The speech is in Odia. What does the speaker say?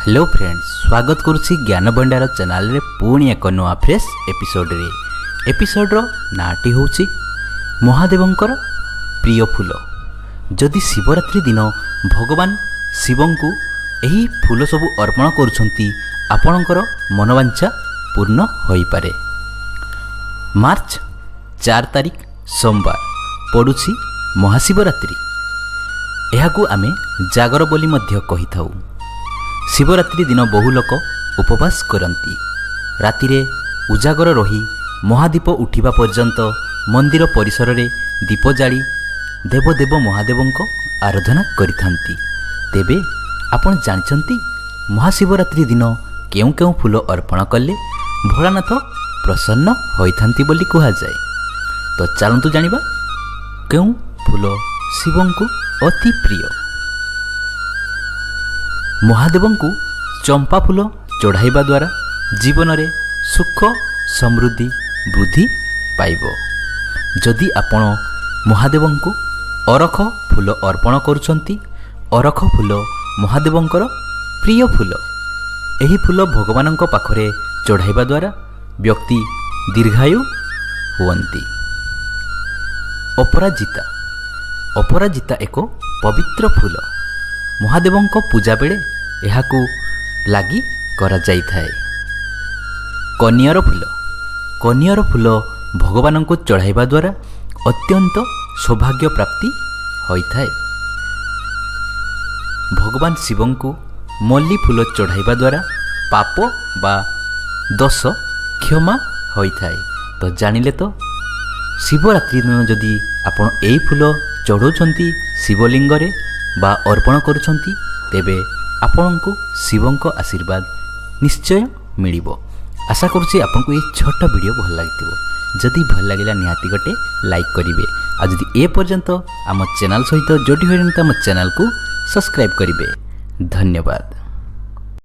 ହ୍ୟାଲୋ ଫ୍ରେଣ୍ଡସ୍, ସ୍ୱାଗତ କରୁଛି ଜ୍ଞାନ ଭଣ୍ଡାର ଚ୍ୟାନେଲରେ ପୁଣି ଏକ ନୂଆ ଫ୍ରେଶ୍ ଏପିସୋଡ଼ରେ। ଏପିସୋଡ଼ର ନାଁଟି ହେଉଛି ମହାଦେବଙ୍କର ପ୍ରିୟ ଫୁଲ। ଯଦି ଶିବରାତ୍ରି ଦିନ ଭଗବାନ ଶିବଙ୍କୁ ଏହି ଫୁଲ ସବୁ ଅର୍ପଣ କରୁଛନ୍ତି, ଆପଣଙ୍କର ମନୋବାଞ୍ଛା ପୂର୍ଣ୍ଣ ହୋଇପାରେ। ମାର୍ଚ୍ଚ 4 ତାରିଖ ସୋମବାର ପଡ଼ୁଛି ମହାଶିବରାତ୍ରି। ଏହାକୁ ଆମେ ଜାଗର ବୋଲି ମଧ୍ୟ କହିଥାଉ। ଶିବରାତ୍ରି ଦିନ ବହୁ ଲୋକ ଉପବାସ କରନ୍ତି। ରାତିରେ ଉଜାଗର ରହି ମହାଦୀପ ଉଠିବା ପର୍ଯ୍ୟନ୍ତ ମନ୍ଦିର ପରିସରରେ ଦୀପ ଜାଳି ଦେବଦେବ ମହାଦେବଙ୍କ ଆରାଧନା କରିଥାନ୍ତି। ତେବେ ଆପଣ ଜାଣିଛନ୍ତି ମହାଶିବରାତ୍ରି ଦିନ କେଉଁ କେଉଁ ଫୁଲ ଅର୍ପଣ କଲେ ଭୋଳାନାଥ ପ୍ରସନ୍ନ ହୋଇଥାନ୍ତି ବୋଲି କୁହାଯାଏ? ତ ଚାଲନ୍ତୁ ଜାଣିବା କେଉଁ ଫୁଲ ଶିବଙ୍କୁ ଅତି ପ୍ରିୟ। ମହାଦେବଙ୍କୁ ଚମ୍ପା ଫୁଲ ଚଢ଼ାଇବା ଦ୍ୱାରା ଜୀବନରେ ସୁଖ ସମୃଦ୍ଧି ବୃଦ୍ଧି ପାଇବ। ଯଦି ଆପଣ ମହାଦେବଙ୍କୁ ଅରଖ ଫୁଲ ଅର୍ପଣ କରୁଛନ୍ତି, ଅରଖ ଫୁଲ ମହାଦେବଙ୍କର ପ୍ରିୟ ଫୁଲ। ଏହି ଫୁଲ ଭଗବାନଙ୍କ ପାଖରେ ଚଢ଼ାଇବା ଦ୍ୱାରା ବ୍ୟକ୍ତି ଦୀର୍ଘାୟୁ ହୁଅନ୍ତି। ଅପରାଜିତା। ଅପରାଜିତା ଏକ ପବିତ୍ର ଫୁଲ। ମହାଦେବଙ୍କ ପୂଜା ବେଳେ ଏହାକୁ ଲାଗି କରାଯାଇଥାଏ। କନିଅର ଫୁଲ। କନିଅର ଫୁଲ ଭଗବାନଙ୍କୁ ଚଢ଼ାଇବା ଦ୍ୱାରା ଅତ୍ୟନ୍ତ ସୌଭାଗ୍ୟ ପ୍ରାପ୍ତି ହୋଇଥାଏ। ଭଗବାନ ଶିବଙ୍କୁ ମଲ୍ଲି ଫୁଲ ଚଢ଼ାଇବା ଦ୍ୱାରା ପାପ ବା ଦୋଷ କ୍ଷମା ହୋଇଥାଏ। ତ ଜାଣିଲେ ତ, ଶିବରାତ୍ରି ଦିନ ଯଦି ଆପଣ ଏହି ଫୁଲ ଚଢ଼ାଉଛନ୍ତି ଶିବଲିଙ୍ଗରେ ବା ଅର୍ପଣ କରୁଛନ୍ତି, ତେବେ ଆପଣଙ୍କୁ ଶିବଙ୍କ ଆଶୀର୍ବାଦ ନିଶ୍ଚୟ ମିଳିବ। ଆଶା କରୁଛି ଆପଣଙ୍କୁ ଏହି ଛୋଟ ଭିଡ଼ିଓ ଭଲ ଲାଗିଥିବ। ଯଦି ଭଲ ଲାଗିଲା, ନିହାତି ଗୋଟେ ଲାଇକ୍ କରିବେ, ଆଉ ଯଦି ଏ ପର୍ଯ୍ୟନ୍ତ ଆମ ଚ୍ୟାନେଲ୍ ସହିତ ଯୋଡ଼ି ହୋଇନାହାନ୍ତି, ଆମ ଚ୍ୟାନେଲ୍କୁ ସବସ୍କ୍ରାଇବ୍ କରିବେ। ଧନ୍ୟବାଦ।